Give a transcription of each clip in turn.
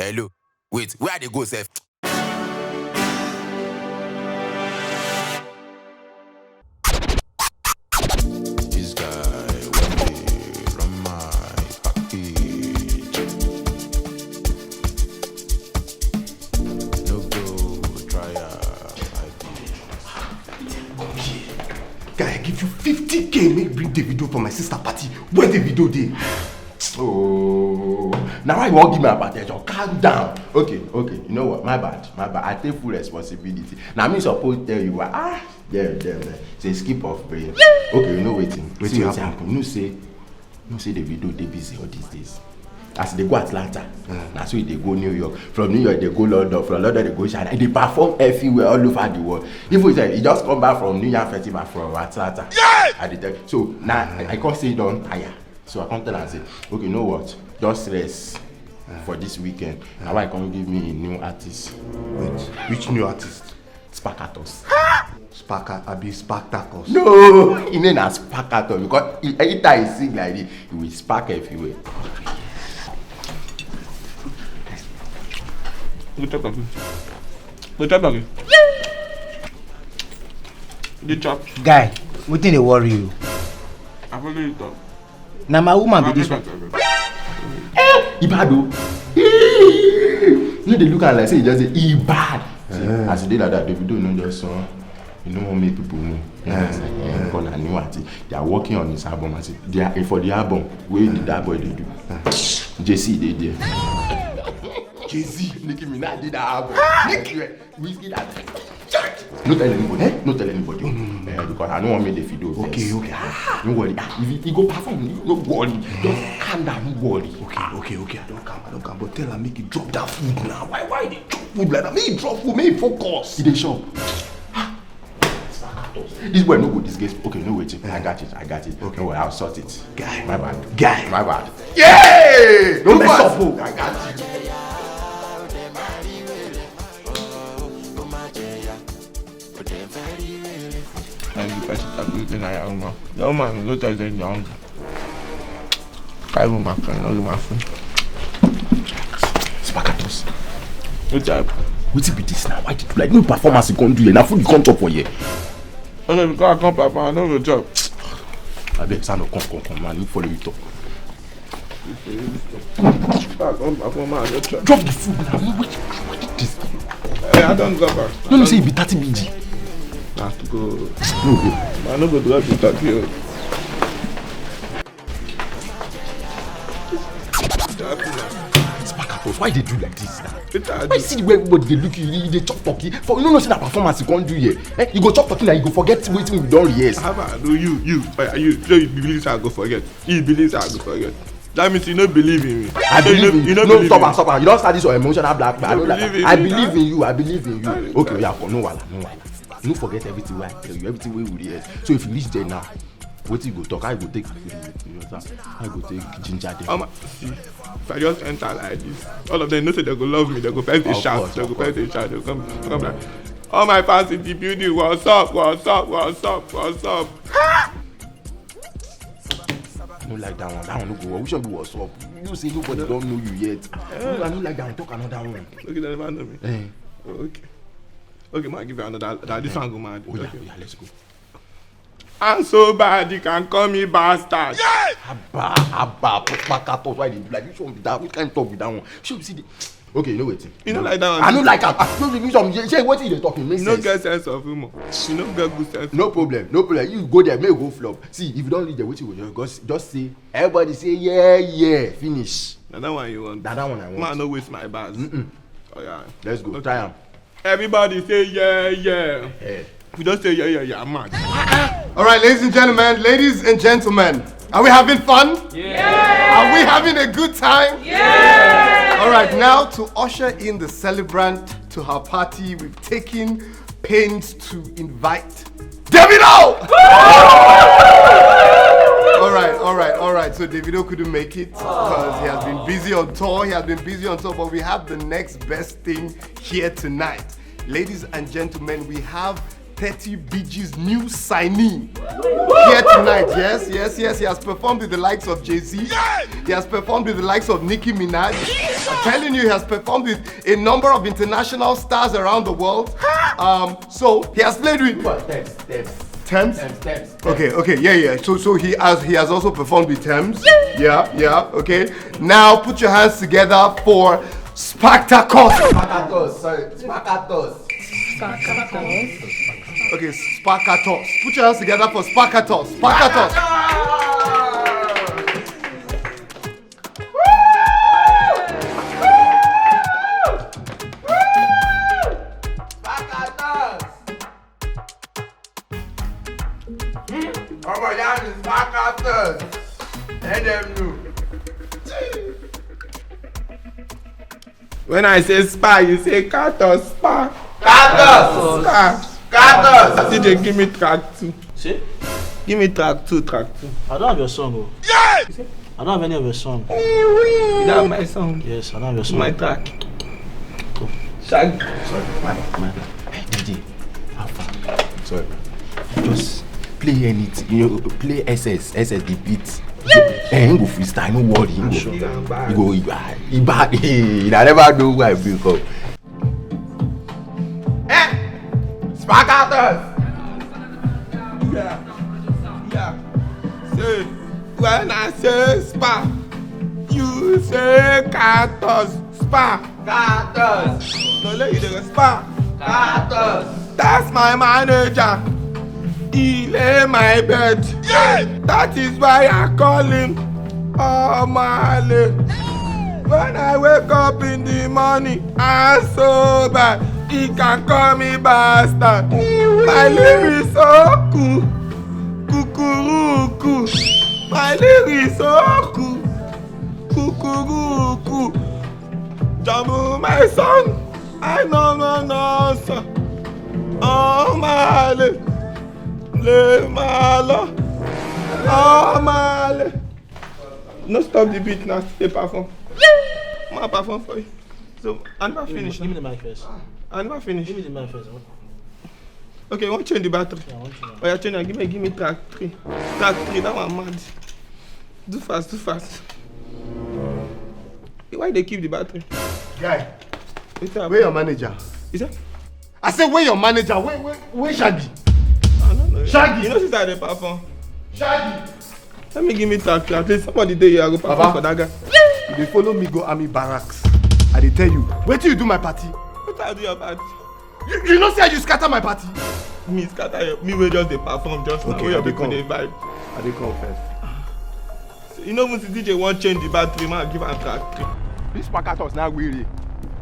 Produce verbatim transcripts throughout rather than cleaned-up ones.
Hello. Wait, where I dey go sef? This guy one day run my package. No go try am, I be. Guy, I give you fifty k make bring Davido for my sister party. Where Davido dey? Oh, now I won't give me hypertension. Calm down. Okay, okay. You know what? My bad, my bad. I take full responsibility. Now me suppose tell you what. Ah, there, there, there. Say skip off brain. Okay, you know wetin? Wetin See wetin happen? Happen. You know say, you know say Davido dey busy all these days. As they go Atlanta, na so they go New York. From New York they go London. From London they go China. They perform everywhere all over the world. Even if he just come back from New York Festival from Atlanta. Yes! I dey tell you. So now I, I come say don tire. So I come tell am say, okay, you know what? Just rest for this weekend. Now I come give me a new artist. Which, which new artist? Sparkatos. Sparka, abi Spartacus? No, he name na Sparkatos because he, anytime he sing like this, he will spark everywhere. Go chop coffee. Go chop coffee. Go chop. Guy, wetin dey worry you? I follow you talk. Na my woman be this one. He bad o. No dey look am like say he just say he bad. See, as e dey like that, Davido no just son. You no wan make people know. You understand? Eh, because na new artist. They are working on his album. As they are for the album wey that boy dey do. Jay-Z dey there. Jay-Z, Nicki Minaj dey that album. Nicki, Wizkid, that. No tell anybody. Eh? No tell anybody. No, no, no, no. Eh, because I no wan make the video vex. Okay, okay. Ah, No worry. Ah, if he, he go perform, no worry. Just calm down, no worry. Okay, okay, okay. I don calm, I don calm. But tell am make he drop that food now. Why, why he dey chop food like that? Make he drop food, make he focus. He dey shop. This boy no go disgrace. Okay, no wait. I got it. I got it. Okay, well, I'll sort it. Guy. My bad. Guy. My bad. Yeah! No mess up, oh. I got it. And the person that do the night, I don't know. Your man, go tell them down. Carry my friend, no my friend. Sparkatos. What type? Wetin be this now? Why did you like no performance you come do here? Na food you come chop for here. I don't know, because I come perform, I don't go chop. Abeg, stand up, come, come, come, man. Let me follow you talk. I come perform, I don't chop. Drop the food now. No, wait, wait, this. Hey, I don't drop her. No, no, say e be thirty B G. I have to go. I no go drop the thirty. Sparkatos, why dey do like this now? Peter, I Why do. See the way everybody dey look you, you dey chop turkey. For you no know say na performance you come do here. Eh? You go chop turkey now, you go forget wetin we don rehearse. How about do you, you, uh, you, so you believe say I go forget? You believe say I go forget? That means you no believe in me. I So you believe no, in you no no believe stop in am, stop am. You don start this your emotional blackmail. I You no like believe am. in I me, believe huh? In you. I believe in you. Very Okay, good. Yeah, for no wahala, no wahala. No forget everything wey I tell you, everything wey we rehearse. So if you reach there now, wetin you go talk? How you go take, you understand? How you go take ginger them? Um, see, if I just enter like this, all of them know say they go love me. They go first they Of shout. Course, They of go first course. They shout. They come, come like, all my fans in the building. What's up? What's up? What's up? What's up? No like that one. That one no go work. Which one be what's up? You know say nobody don know you yet. No, I no like that one. Talk another one. Okay, they never know me. Eh. Oh, okay. Okay, man, give you another. That, this one go mad. Oh yeah, Okay. Oh yeah, let's go. I'm so bad, you can call me bastard. Abba, abba, Sparkatos, why dey do like this one be that? Which kind of talk be that one? Shey you see the. Okay, you know wetin? You know like that one. I no like am. Ah, no, you some say wetin you dey talk, e make You no sense. Get sense of humor. You no get good sense. No problem, no problem. You go there, make you go flop. See, if you don reach there, wetin you go do? Just, just say, everybody say yeah, yeah, finish. Na that one you want. Na that one I want. Man, no waste my bars. Mm-mm. Oh yeah. Let's go, Okay. Try am. Everybody say yeah, yeah. Eh. We don't say yeah, yeah, yeah, I'm mad. All right, ladies and gentlemen, ladies and gentlemen, are we having fun? Yeah. Are we having a good time? Yeah. All right, now to usher in the celebrant to her party, we've taken pains to invite Davido. All right, all right, all right. So Davido couldn't make it because he has been busy on tour. He has been busy on tour, but we have the next best thing here tonight. Ladies and gentlemen, we have thirty B G's new signee. here tonight. Yes, yes, yes. He has performed with the likes of Jay-Z. He has performed with the likes of Nicki Minaj. I'm telling you, he has performed with a number of international stars around the world. Um, so he has played with Tems. Tems. Tems. Tems. Okay, okay, yeah, yeah. So, so he has he has also performed with Tems. Yeah, yeah. Okay. Now put your hands together for Spartacus. Sparkatos. Sorry, Sparkatos. Okay, Sparkatos. Put your hands together for Sparkatos. Sparkatos. Sparkatos. Hmm? Ọmọ ìyá mi, Sparkatos. Let them know. When I say spa, you say cat or spa? Catus. Spa. Catus. D J, give me track two. See? Give me track two, track two. I don't have your song, oh. Yeah! I don't have any of your song. That's my song. Yes, I don't have your song. My track. Shaggy. Sorry, my, my, hey, D J, how far? Sorry, man. Just play anything. You know, play S S, S S the beat. Eh, he go freestyle, no worry. He go, he go, he bad. He bad. He, I never know where I bring from. Eh, Sparkatos. Yeah, yeah. Say, when I say spa, you say Catus. Spa. Catus. No, let you dey spa. Catus. That's my manager. He lay my bed. Yeah. That is why I call him Omale. When I wake up in the morning, I sober. He can call me bastard. My lyrics so cool. Kukuruku. My lyrics so cool. Kukuruku. Jamu, my son. I no no no sir. Omale. Le malo. Omale. No stop the beat now. Stay perform. Ma perform for you. So, I never finish. Give me the mic first. I never finish. Give me the mic first. Okay, you want change the battery? Yeah, I want to know. Oh, yeah, change. Give me, give me track three. Track three. That one mad. Do fast, do fast. Why they keep the battery? Guy, where your manager? Is that? I said, where your manager? Where, where, where Shaggy? I don't know. Shaggy. You know, since I dey perform. Shaggy. Let me give me track three. At least somebody dey here, I go perform for that guy. You dey follow me go army barracks. I dey tell you. Wait till you do my party. What I do your party? You, you know say you scatter my party. Me scatter your, me wey just dey perform just now. Okay, wey I your dey people come. Dey vibe. I dey come first. You know, when the D J wan change the battery, man, give am track three. This Pakatos na weary.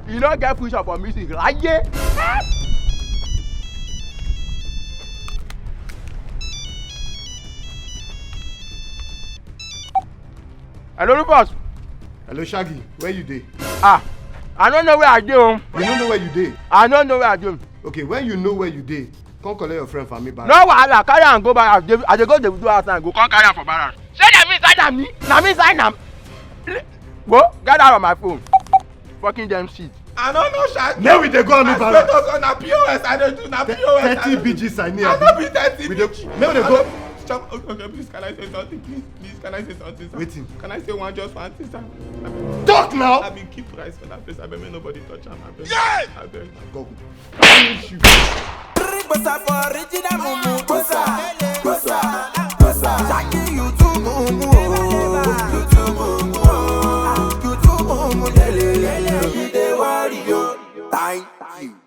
You no get future for music, right? Yeah. Hello, Rufus. Hello, Shaggy. Where you dey? Ah, I don't know where I dey. Oh. You don't know where you dey? I don't know where I dey. Okay, when you know where you dey, come collect your friend for me back. No wahala, carry am go back. I dey, I dey go dey do house now. Go come carry am for barrack. Say na me sign am. Na me sign am. Go gather on my phone. Fucking dem shit. I don't know, Shaggy. Make we dey go on. I swear to God, na P O S I dey do, na P O S I dey do. Thirty B G sign here. I no be thirty B G. Make we dey go. Stop. Okay, okay, please, can I say something, please? Please, can I say something, sir? Wetin? Can I say one, just one thing, sir? Talk now. I been keep rice for that place. I beg, make nobody touch am. I beg. Yeah! I beg. God go punish you. Bossa for original mumu, bossa, bossa.